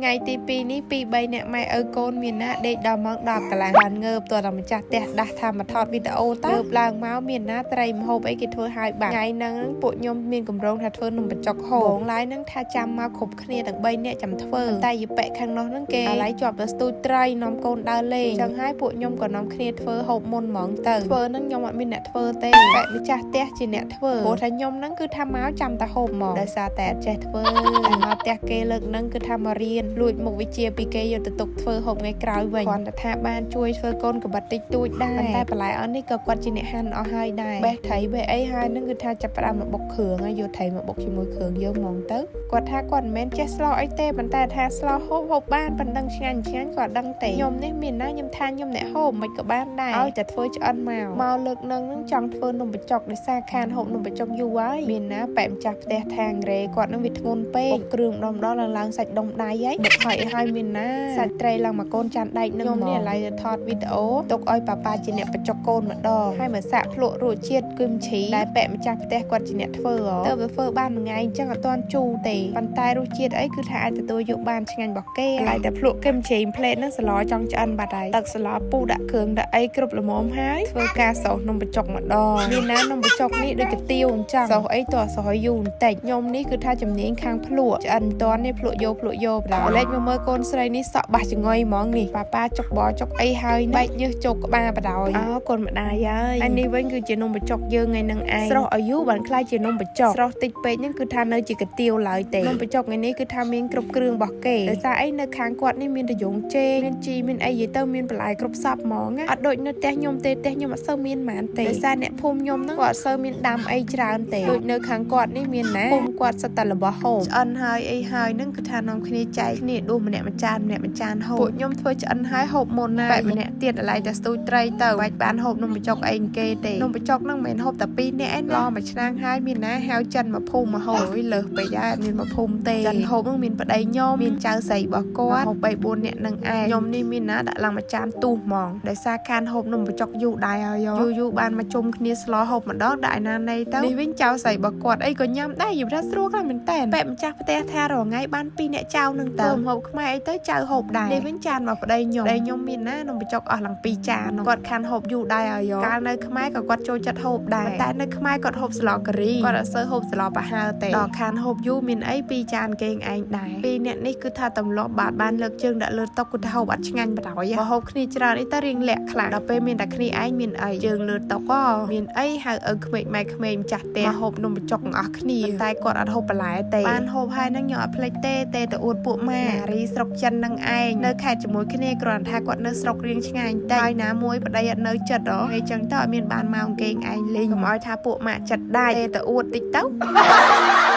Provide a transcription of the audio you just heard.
ថ្ងៃទី2នេះ2 3អ្នកម៉ែឪកូនមានណាដេកដល់ម៉ោង10កន្លះបានងើបតើតែម្ចាស់ផ្ទះដាស់ថាមកថតវីដេអូតើងើបឡើងមកមានណាត្រីម្ហូបអីគេធ្វើឲ្យបាក់ថ្ងៃហ្នឹងពួកខ្ញុំមានកម្រងថាធ្វើនំបញ្ចុកហូបបងឡាយហ្នឹងថាចាំមកគ្រប់គ្នាទាំង3នាក់ចាំធ្វើតែយប៉ែខាងនោះហ្នឹងគេអាឡ័យជាប់ទៅស្ទូចត្រីនាំកូនដើរលេងចឹងហើយពួកខ្ញុំក៏នាំគ្នាធ្វើហូបមុនហ្មងទៅធ្វើហ្នឹងខ្ញុំអត់មានអ្នកធ្វើទេប៉ែម្ចាស់ផ្ទះជាអ្នកធ្វើព្រោះថាខ្ញុំហ្នឹងគឺថាមកចាំតែហូបហ្មងដោយសារតែអត់ចេះធ្វើតែមកផ្ទះគេលើកហ្នឹងគឺថាមករៀនលួចមុខវិជ្ជាពីគេយកទៅទុកធ្វើហូបថ្ងៃក្រោយវិញគ្រាន់តែថាបានជួយធ្វើកូនកបិតតិចតួចដែរប៉ុន្តែបន្លែអស់នេះក៏គាត់ជាអ្នកហាន់អស់ហើយដែរបេះត្រីបេះអីហើយហ្នឹងគឺថាចាប់ផ្ដើមមកបុកគ្រឿងហើយយកត្រីមកបុកជាមួយគ្រឿងយើងហ្មងទៅគាត់ថាគាត់មិនមែនចេះស្លអីទេប៉ុន្តែថាស្លហូបហូបបានប៉ុណ្ណឹងឆ្ងាញ់ឆ្ងាញ់គាត់ដឹងទេខ្ញុំនេះមានណាខ្ញុំថាខ្ញុំអ្នកហូបមិនក៏បានដែរឲ្យតែធ្វើឆ្អិនមកមកលើកនឹងនឹងចង់ធ្វើនំបញ្ចុកដោយសារខានហូបនំបញ្ចុកយូរហើយមានណាប៉ែម្ចាស់ផ្ទះថាងរេគាត់នឹងវាធ្ងន់ពេកបុកគ្រឿងម្ដងម្ដងឡើងឡើងសាច់ដុំដៃហើយបុកហើយឲ្យមានណាសាច់ត្រីឡើងមកកូនចានដែកនឹងខ្ញុំនេះឥឡូវទៅថតវីដេអូទុកឲ្យប៉ាប៉ាជាអ្នកបញ្ចុកកូនម្ដងហើយមកសាក់ភ្លក់រសជាតិគឹមឈីដែលប៉ែម្ចាស់ផ្ទះគាត់ជាអ្នកធ្វើទៅវាធ្វើបានមួយថ្ងៃអញ្ចឹងអត់ទាន់ជូរទេប៉ុន្តែរសជាតិអីគឺថាអាចទទួលយកបានឆ្ងាញ់របស់គេឥឡូវតែភ្លក់គឹមឈីផ្លេតហ្នឹងសឡចង់ឆ្អិនបាត់ហើយទឹកសឡពូដាក់គ្រឿងដាក់អីគ្រប់ល្មមហើយធ្វើការសោសនំបញ្ចុកម្ដងមានណានំបញ្ចុកនេះដូចកាទៀវអញ្ចឹងសោសអីតោះសោសឲ្យយូរបន្តិចខ្ញុំនេះគឺថាជំនាញខាងភ្លក់ឆ្អិនមិនតាន់នេះភ្លក់យកភ្លក់យកបណ្ដោយលេចមកមើលកូនស្រីនេះសក់បាសចងុយហ្មងនេះប៉ាប៉ាចុកបចុកអីហើយបែកញើសជោកក្បាលបណ្ដោយអោកូនម្ដាយហើយហើយនេះវិញគឺជានំបញ្ចុកយើងថ្ងៃនឹងឯងស្រស់ឲ្យយូរបានខ្លាយជានំបញ្ចុកស្រស់តិចពេកហ្នឹងគឺថានៅជាកាទៀវឡើយទេនំបញ្ចុកថ្ងៃនេះគឺថាមានគ្រប់គ្រឿងរបស់គេដោយសារអីនៅខាងគាត់នេះមានតយងចេកមានជីមានអីនិយាយទៅមានបន្លែគ្រប់សពហ្មងណាអត់ដូចនៅផ្ទះខ្ញុំទេផ្ទះខ្ញុំអត់សូវមានហ្មងទេដោយសារអ្នកភូមិខ្ញុំហ្នឹងគាត់អត់សូវមានដាំអីច្រើនទេដូចនៅខាងគាត់នេះមានណាភូមិគាត់សិតតែរបស់ហូបឆ្អិនហើយអីហើយហ្នឹងគឺថានាំគ្នាចែកគ្នាដួសម្នាក់មួយចានម្នាក់មួយចានហូបពួកខ្ញុំធ្វើឆ្អិនហើយហូបមុនណាបែកម្នាក់ទៀតឥឡូវតែស្ទូចត្រីទៅបាច់បានហូបនំបញ្ចុកអីគេទេនំបញ្ចុកហ្នឹងមិនមែនហូបតែពីរនាក់ឯណាឡមួយឆ្នាំងហើយមានណាហៅចិនមកភូមិមកហូបអូយលើសពេកហើយអត់មានមកភូមិទេចិនហូបហ្នឹងមានប្តីខ្ញុំមានចៅស្រីរបស់គាត់ហូប3 4នាក់នឹងឯងខ្ញុំនេះមានណាដាក់ឡើងមួយចានទូហ្មងដោយសារខានហូបនំបញ្ចុកយូរដែរហើយយូរយូរបានមកជុំគ្នាស្លហូបម្ដងដាក់ឯណាណីទៅនេះវិញចៅស្រីរបស់គាត់អីក៏ញ៉ាំដែរយល់ថាស្រួលខ្លាំងមែនតើបែបម្ចាស់ផ្ទះថារាល់ថ្ងៃបានពីរអ្នកចៅនឹងទៅហូបខ្មែរអីទៅចៅហូបដែរនេះវិញចានមកប្តីខ្ញុំប្តីខ្ញុំមានណានំបញ្ចុកអស់ឡើងពីរចានគាត់ខានហូបយូរដែរហើយកាលនៅខ្មែរក៏គាត់ចូលចិត្តហូបដែរតែនៅខ្មែរគាត់ហូបស្លការីគាត់អត់សូវហូបស្លប្រហើរទេដល់ខានហូបយូរមានអីពីរចានគេងឯងដែរពីរអ្នកនេះគឺថាទម្លាប់បាទបានលើកជើងដាក់លើតុគឺថាហូបអត់ឆ្ងាញ់បណ្ដោយបើហូបគ្នាច្រើនអីទៅរៀងលាក់ខ្លាំងដល់ពេលមានតែគ្នាឯងមានអីជើងលើតុក៏មានអីហៅឪក្មេកម៉ែក្មេកម្ចាស់ផ្ទះមកហូបនំបញ្ចុកទាំងអស់គ្នាតែគាត់អត់ហូបបន្លែទេបានហូបហើយនឹងខ្ញុំអត់ភ្លេចទេទេទៅអួតពួកម៉ារីស្រុកចិននឹងឯងនៅខេត្តជាមួយគ្នាគ្រាន់តែថាគាត់នៅស្រុករៀងឆ្ងាយបន្តិចហើយណាមួយប្តីអត់នៅចិត្តហ៎ហើយចឹងទៅអត់មានបានមកអង្គេងឯងលេងកុំឲ្យថាពួកម៉ាក់ចិត្តដាច់ទេទៅអួតតិចទៅ។